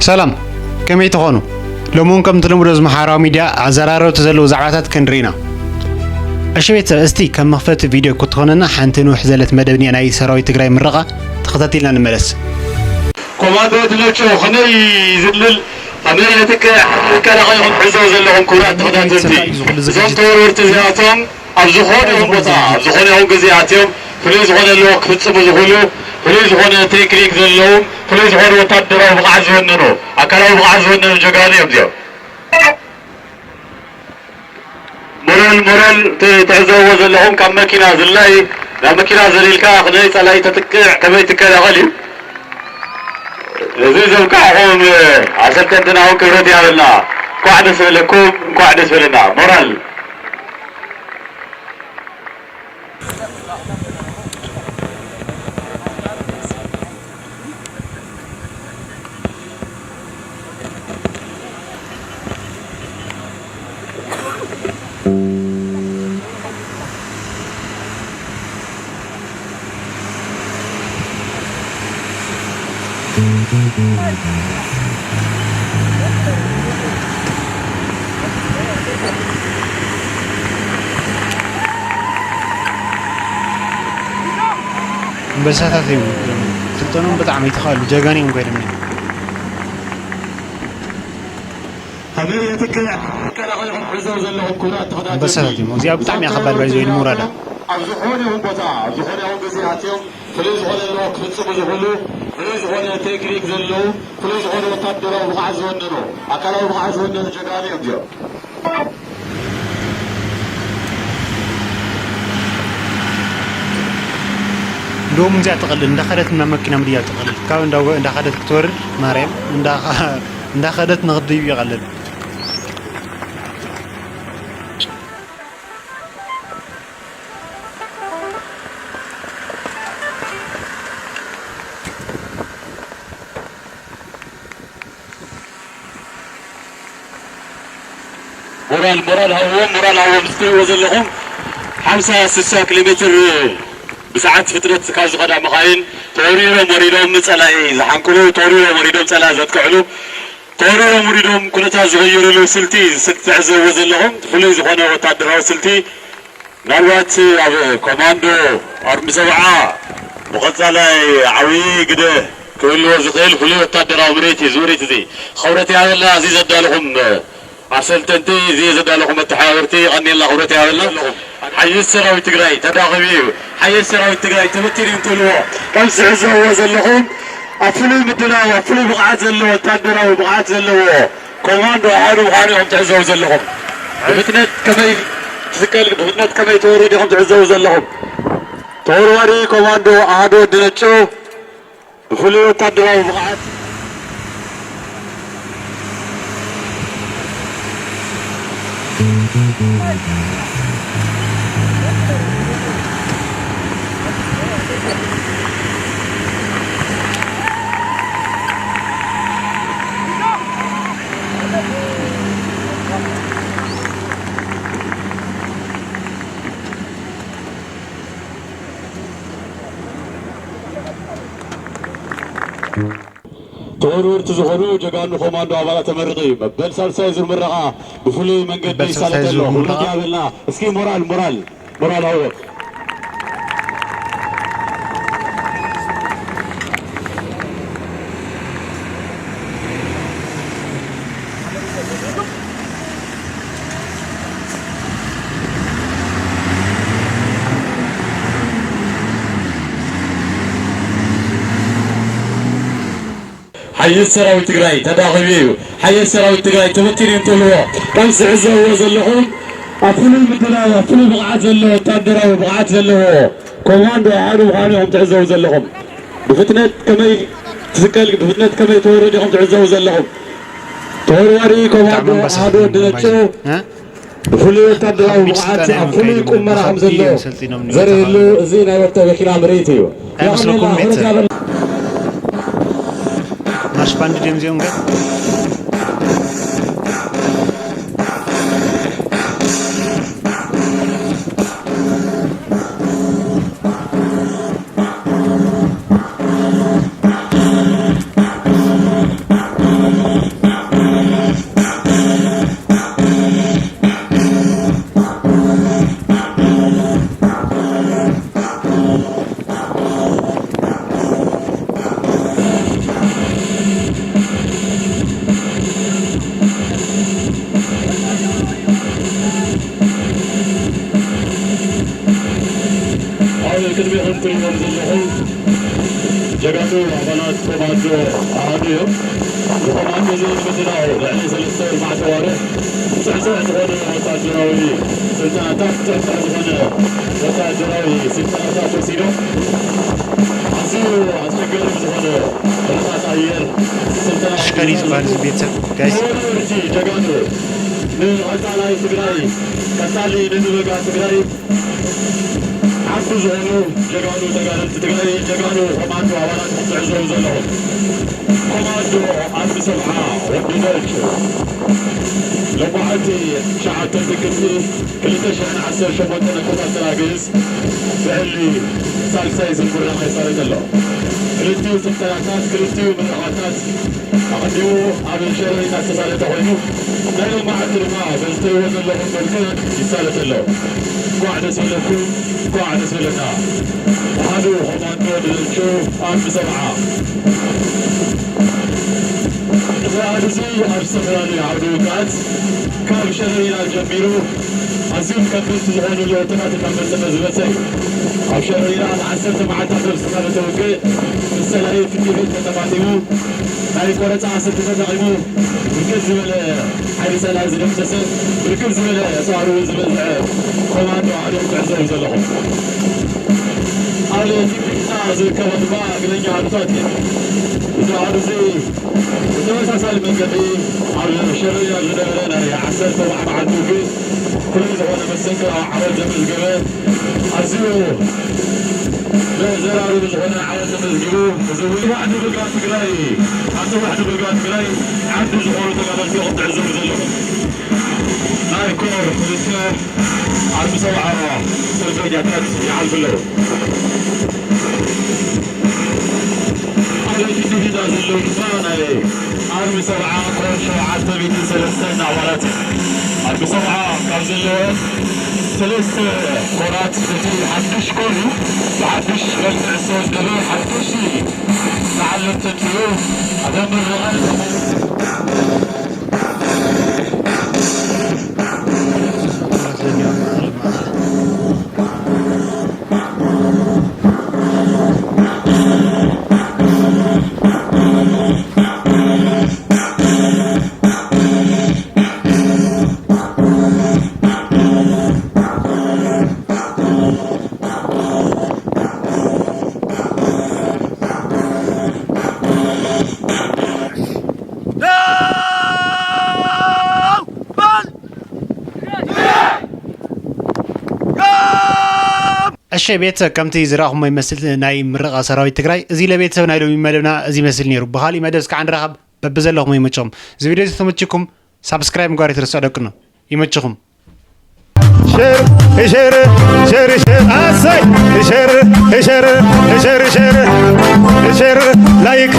ሰላም፣ ከመይ ትኾኑ? ሎሚ እውን ከምቲ ልሙድ ኣብዚ ማሕበራዊ ሚድያ ኣዘራረብቲ ዘለዉ ዛዕባታት ክንርኢ ኢና። እሺ ቤተሰብ፣ እስቲ ከም መኽፈቲ ቪድዮ ክትኾነና ሓንቲ ንውሕ ዘለት መደብ ናይ ሰራዊት ትግራይ ምረቓ ተኸታቲልና ንመለስ። ኮማንዶ ድነጮ ከመይ ዝብል ኣብ መሬት ክከላኸልኩም ትዕዘቡ ዘለኹም ክቡራት ተኸታተልቲ፣ እዞም ተወርወርቲ እዚኣቶም ኣብ ዝኾነ ይኹን ቦታ ኣብ ዝኾነ ይኹን ግዜ ኣትዮም ፍሉይ ዝኾነ ኣለዎ ክፍፅሙ ዝኽእሉ፣ ፍሉይ ዝኾነ ቴክኒክ ዘለዎም፣ ፍሉይ ዝኾነ ወታደራዊ ብቕዓት ዝወነኑ፣ ኣካላዊ ብቕዓት ዝወነኑ ጀጋኑ እዮም እዚኦም። ሞራል ሞራል ት- ትዕዘብዎ ዘለኹም ካብ መኪና ዝላይ ናብ መኪና ዘሊልካ ክንደይ ጸላኢ ተጥቅዕ ከመይ ትከላኸል እዩ። እዚ ዘብቃዕኹም ኣሰልጠንትና እውን ክብረት ይሃበልና። እንኳዕ ደስ በለኩም፣ እንኳዕ ደስ በለና። ሞራል ኣንበሳታት እዮም። ስልጠኖም ብጣዕሚ ይተኻሉ ጀጋኒ እዮም ኮይኖም እዮም። ኣንበሳታት እዮም። እዚኣ ብጣዕሚ እያ ከባድ ባይዘ ወይ ንሙራዳ። ኣብ ዝኾነ ይኹን ቦታ ኣብ ዝኾነ ይኹን ግዜ ኣትዮም ፍሉይ ዝኾነ ኣለዎ ክፍፅሙ ዝኽእሉ ፍሉይ ዝኾነ ቴክኒክ ዘለዉ ፍሉይ ዝኾነ ወታደራዊ ብቕዓት ዝወነኑ ኣካላዊ ብቕዓት ዝወነኑ ጀጋኑ እዮም እዚኦም። እንደውም እዚኣ ትቐልል እንዳኸደት እና መኪና ምድያ ትቐልል ካብ እንዳ እንዳኸደት ክትወርድ ማርያም እንዳ እንዳኸደት ንኽትድይብ ይቐልል። ሞራል ሞራል ሃብዎም ሞራል ሃብዎም። እዚ ትሪእዎ ዘለኹም ሓምሳ ስሳ ኪሎ ሜትር ብሰዓት ፍጥነት ካብ ዝኸዳ መኻይን ተወሪሮም ወሪዶም ንፀላኢ ዝሓንቅሉ ተወሪሮም ወሪዶም ፀላኢ ዘጥቅዕሉ ተወሪሮም ወሪዶም ኩነታት ዝቕይርሉ ስልቲ ስልቲ ትዕዘብዎ ዘለኹም ፍሉይ ዝኾነ ወታደራዊ ስልቲ ምናልባት ኣብ ኮማንዶ ኣርሚ ሰብዓ ብቐፃላይ ዓብዪ ግደ ክህልዎ ዝኽእል ፍሉይ ወታደራዊ ምርኢት እዩ። እዚ ምርኢት እዚ ኸብረት ያበላ እዚ ዘዳለኹም ኣሰልጠንቲ እዚ ዘዳለኹም መተሓባበርቲ ቀኒልና ክብረት ያበልና ኣለኹም። ሓይሊ ሰራዊት ትግራይ ተዳኺሙ እዩ። ሓይሊ ሰራዊት ትግራይ ተበቲኑ እዩ እንትብልዎ ከም ዝዕዘብዎ ዘለኹም ኣብ ፍሉይ ምድላው ኣብ ፍሉይ ብቕዓት ዘለዎ ወታደራዊ ብቕዓት ዘለዎ ኮማንዶ ኣሃዱ ምዃኑ ኢኹም ትዕዘቡ ዘለኹም። ብፍጥነት ከመይ ትስቀል ብፍጥነት ከመይ ተወርድ ኢኹም ትዕዘቡ ዘለኹም። ተወርዋሪ ኮማንዶ ኣሃዱ ወዲ ነጮ ብፍሉይ ወታደራዊ ብቕዓት ተወርወርቲ ዝኾኑ ጀጋኑ ኮማንዶ ኣባላት ተመሪቑ እዩ። መበል ሳልሳይ ዙር ምረቓ ብፍሉይ መንገዲ መበል ሳልሳይ ይሳለጥ ኣሎ። ዙር ምረቓ። ክብረት ያበልና። እስኪ ሞራል ሞራል ሞራል ሃቦ። ሓይሊ ሰራዊት ትግራይ ተዳኺሙ እዩ። ሓይሊ ሰራዊት ትግራይ ተበቲኑ እዩ እንትብልዎ ከም ዝዕዘብዎ ዘለኹም ኣብ ፍሉይ ምድላው ኣብ ፍሉይ ብቕዓት ዘለዎ ወታደራዊ ብቕዓት ዘለዎ ኮማንዶ ኣሃዱ ምዃኑ ኢኹም ትዕዘቡ ዘለኹም። ብፍጥነት ከመይ ትስቀል ብፍጥነት ከመይ ትወርድ ኢኹም ትዕዘቡ ዘለኹም። ተወርዋሪ ኮማንዶ ኣሃዱ ወዲ ነጮ ብፍሉይ ወታደራዊ ብቕዓት ኣብ ፍሉይ ቁመና ከም ዘሎ ዘርእየሉ እዚ ናይ ወርተ መኪና ምርኢት እዩ። ኣይመስለኩም? ቤተሰብ ማርሽ ባንድ ድዮም እዚኦም ገ ኣሃዱ እዮም። ብኮማንዶ ዝብል ምድላው ልዕሊ ሰለስተ ኣርባዕተ ኣዋርሕ ጽዕጽዕ ዝኾነ ወታደራዊ ስልጠናታት፣ ጽዕጽዕ ዝኾነ ወታደራዊ ስልጠናታት ወሲዶም፣ ኣዝዩ ኣስቸጋሪ ዝኾነ ኩነታት ኣየር ስልጠና ኣሽከሪ ዝበሃል እዚ ቤተሰብ፣ ጋይስ። ተወዳደርቲ ጀጋኑ ንቐጻላይ ትግራይ፣ ቀጻሊ ንዝበጋ ትግራይ ዓቢ ዝኾኑ ጀጋኑ ተጋደልቲ ትግራይ፣ ጀጋኑ ኮማንዶ ኣባላት ክትዕዘቡ ዘለኹም። ኮማንዶ ዓቢ ሰብዓ ወዲ ደጭ፣ ሎማዕቲ ትሽዓተ ጥቅምቲ ክልተ ሽሕን ዓሰርተ ሸሞንተን ኣቆጻጽራ ግእዝ ብዕሊ ሳልሳይ ዙር ምረቓ ይሳለጥ ኣሎ። ክልቲኡ ስልጠናታት፣ ክልቲኡ ምረቓታት ኣቐዲሙ ኣብ ሸረሪና ዝተሳለጠ ኮይኑ፣ ናይ ሎማዕቲ ድማ በዚ ትሪእዎ ዘለኹም መልክዕ ይሳለጥ ኣሎ። እንኳዕ ደስ በለኩም፣ እንኳዕ ደስ በለና። ኣሃዱ ኮማንዶ ድልቹ ኣብ ሰብዓ። እዚ ኣሃዱ እዚ ኣብ ዝተፈላለዩ ዓውደ ውግኣት ካብ ሸረሪና ጀሚሩ ኣዝዮም ከበድቲ ዝኾኑ ለውጥታት እናፈጸመ ዝመጸ እዩ። ኣብ ሸረሪና ንዓሰርተ መዓልታት ኣብ ዝተኻየደ ውግእ ምስ ጸላኢ ፊት ንፊት ተጠማጢሙ ናይ ቆረጻ ስልቲ ተጠቒሙ ብርክት ዝበለ ሓይሊ ጸላኢ ዝደምሰሰ፣ ብርክት ዝበለ ኣጽዋር እውን ዝበዝሐ ኮማንዶ ኣሃዱ ትዕዘቡ ዘለኹም። ኣብ ፊት ንፊትና ዝርከባ ድማ እግረኛ ኣሃዱታት እየን። እዚ ኣሃዱ እዚ ብተመሳሳሊ መንገዲ ኣብ ሸረሪና ዝነበረ ናይ ዓሰርተ ኣርባዕተ መዓልቲ ውግእ ፍሉይ ዝኾነ መስተንክር ዓወት ዘመዝገበ፣ ኣዝዩ ዘራርብ ዝኾነ ዓወት ተመዝጊቡ፣ እዚ እውን ዋሕዲ ብርጋድ ትግራይ፣ ኣብ ዋሕዲ ብርጋድ ትግራይ ዓዲ ዝኾኑ ተጋደልቲ ኢኹም ትዕዘቡ ዘለኹም። ናይ ኮር ክልተ ዓርቢ ሰብዓ ሰልፈኛታት ይሓልፉ ኣለዉ። ኣብ ፊትንፊት ዘለዉ ድማ ናይ ዓርቢ ሰብዓ ኮር ሸውዓተ ሚእቲ ሰለስተን ኣባላት እዮም። ዓርቢ ሰብዓ ካብ ዘለወን ሰለስተ ኮራት እቲ ሓድሽ ኮር እዩ። ብሓድሽ መልክዕ ዝተወደበ ሓድሽ ተዓለምቲ ኣምፂኡ ኣብ ምርቓ እሺ ቤተሰብ፣ ከምቲ ዝረኣኹሞ ይመስል ናይ ምረቓ ሰራዊት ትግራይ። እዚ ለቤተሰብ ናይ ሎሚ መደብና እዚ ይመስል ነይሩ። ብኻሊእ መደብ እስካዕ ንራኸብ። በብዘለኹሞ ይመችኹም። እዚ ቪድዮ እዚ ተመችኩም ሳብስክራይብ ምግባር ኣይትረስዑ ደቅኖ። ይመችኹም። ሸር ሸር ሸር ሸር ኣሰይ ሸር ሸር ሸር ሸር ሸር ላይክ